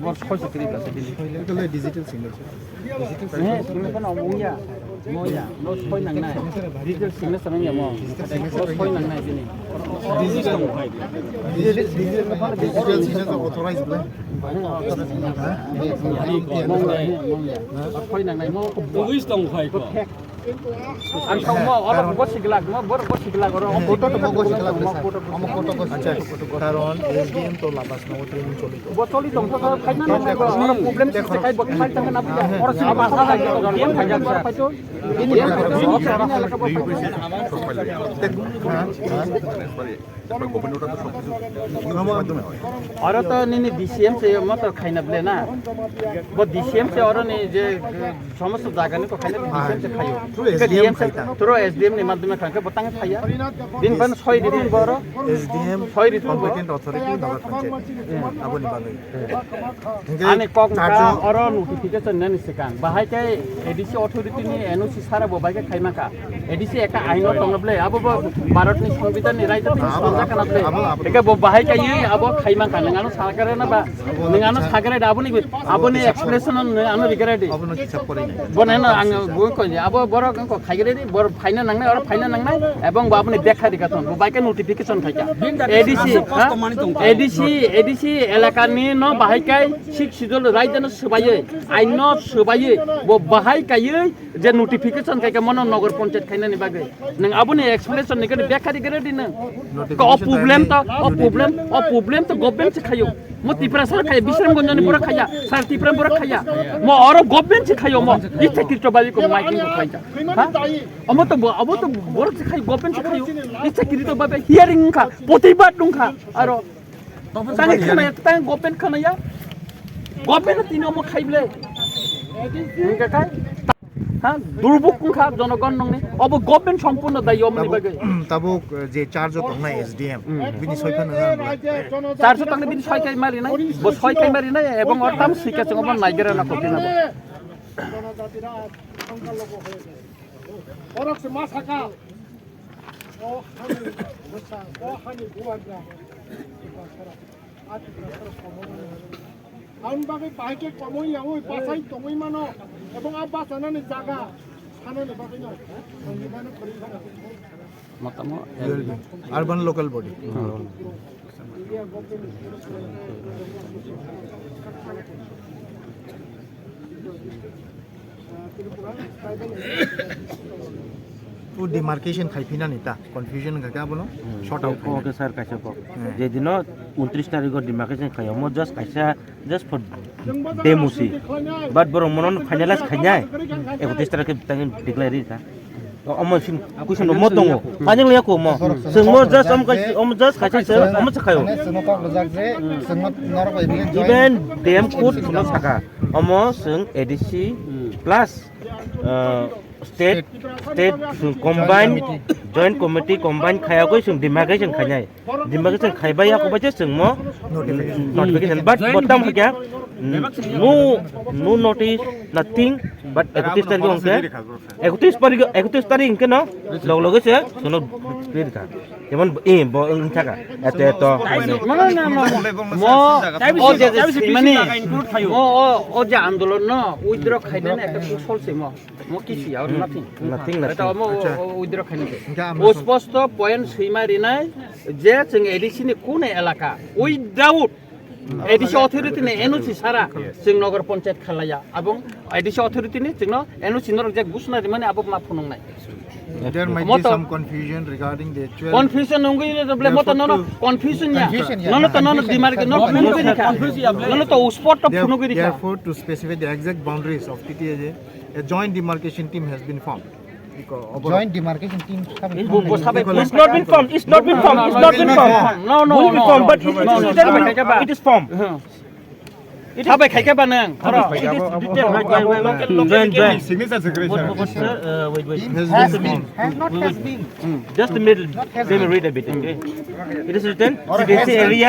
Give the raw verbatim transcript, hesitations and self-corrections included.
Bor soi se kiri bla se bini. Ito le digital signature. Eh, signature na mo ya. Mo ya. No soi nang nai. Digital signature nang ya mo. No soi nang nai bini. Digital. Digital, digital signature authorized bla. Mo ya, mo ya. Soi nang nai mo. Police tong khai ko. Ang thong mo, oro bo siglak mo, bor bo siglak oro. Photo to mo go siglak mo, photo. Amo photo go siglak. Karon S D M to labas no training choli to. Bo choli tong thok, khaina na mo, oro problem se khai bo khai tang na bo. Oro si ba sa ha, game khai ja. Ini ya. Oro to nini D C M se motor khaina ble na. Bo D C M se oro ni je somosto jaga ni ko khaina D C M se khayo. Through S D M khai ta. Through S D M ni madhyome khankhe bo tang khaya. Din ban soi di din boro. S D M soi di tu bo. Competent authority Nagar Panchayat. Aboni bagwi. Ani kok ka oro notification nani sikang. Bahai kai A D C authority ni N O C sara bo bai kai khaima ka. A D C ekta aino tongna ble, abo bo Bharat ni Songbidan ni right to sonjak kana ble. Eke bo bahai kai abo khaima ka, nang ano sakare na ba, nang ano sakare da abo ni, abo ni explanation nang ano rigare di. Abo no hisab kore ni. Bo nang ano ang bo ko ni, abo borok ko khaigare di, bor phaina nang nai, oro phaina nang nai, ebong bo abo ni bekha di ka ton, bo bai kai notification khai ka. A D C, ha? A D C, A D C elaka ni no bahai kai six schedule right no swbayoi, aino swbayoi, bo bahai kai je notification khai ka mono Nagar Panchayat khainani bagwi. Nwng aboni explanation ni gani bekha di gare di nwng. Notification o problem to, o problem, o problem to government se khayo. Mo Tiprasa khai, Bisramganj ni borok khaya, sar Tipra borok khaya. Mo oro government se khayo mo. Ichha kirito babi ko miking ko khaija. Ha? Omo to bo, abo to borok se khayo, government se khayo. Ichha kirito babi hearing wngkha, protibad wngkha. Aro tang khana ya, tang government khana ya. Government tini omo khaible. Wngkha khai. Ha, durbuk wngkha jonogon nongni. Obo government sompurno dayi omoni bagwi. Tabuk, tabuk, eh, je charge o tongnai S D M, bini soi phano wngkha. Charge o tongnai bini soi kai mari nai, bo soi kai mari nai, ebong or tam sika chungo bo naigira na koti na bo. Borok se ma saka. O hani bwsa, o hani bubagra. Ang bagwi bahai khe komoi yaui bachai tongwi mano, ebong a bachanani jaga sanani bagwino ang nini ano khorwi mano. Motamo urban local body. O demarcation khai phinani ta, confusion wngkha khe abono sort out khaina. Okay sir, kaisa kok. Hmm. Je dino untris tarikh o demarcation khai, omo just kaisa, just for demo si. But borok mono finalize khainai, ekotris tarikh khe tangwi declare ri ta. Omo sin question mo tongo. Panjang liya ko mo. Sengmo just om kaisa, om just kaisa se, omo sakhayo. Sengmo kok rojak je, sengmo norok bai bile join. Even D M code suno saka. Omo seng A D C plus, uh, state, state combine, joint committee combine khayagoi seng demarcation khainai. Demarcation khaibai ako bai je sengmo notification. But botam hakya, no, no notice, nothing, but ekotris tarikh hwnkhe, ekotris tarikh, ekotris tarikh hwnkhe no, log loge se, sono ri rikha. Jemon, eh, bo wng thaka, eto, eto. No, no, no, no. Mo, o je, je, sengmani, mo, o, o je andolon no, withdraw khainani ekta kusol se mo. Mo kisi, or nothing. Nothing, nothing. Eta mo, o, o, withdraw khainani. O sposto point swima rinai, je chwng A D C ni kune elaka, without A D C authority ni N O C sara chwng Nagar Panchayat khalaya. Abong A D C authority ni chwngno N O C norok je gusna rimani abo ma phunuknai. There might be some confusion regarding the actual. Confusion nungui le ble mo to nono confusion ya. Confusion ya. Nono to nono dimar ke no phunukui rikha. Nono to uspot to phunukui rikha. Therefore, to specify the exact boundaries of T T A J, a joint demarcation team has been formed. Joint demarcation team. It's not been formed. It's not been formed. It's not been formed. No, no, no, no. But it is written. It is formed. Sabai khai khe ba nang. Oro. It is written. Signature, signature. What, what, what, sir? Uh, wait, wait. Has been. Has not has been. Just a minute. Let me read a bit, okay? It is written, C B C area.